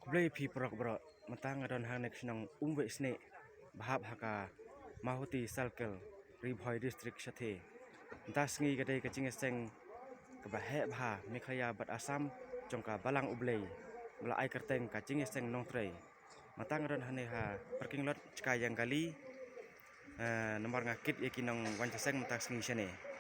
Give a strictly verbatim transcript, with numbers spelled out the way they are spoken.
Khublei phi paralok baroh, mynta nga don hangne ka shnong Umwei Snieh, ba hap ha ka Mawhati Circle, Ri Bhoi District shatei. Mynta sngi ka dei ka jingïaseng kaba heh bha Meghalaya bad Assam jong ka Balang U Blei, ba la ai kyrteng ka jingïaseng Nongtrei. Mynta nga don hangne ha parking lot Chka Yang Kali, eh, namar nga kit ïa ki nongwan ïaseng mynta sngi shane.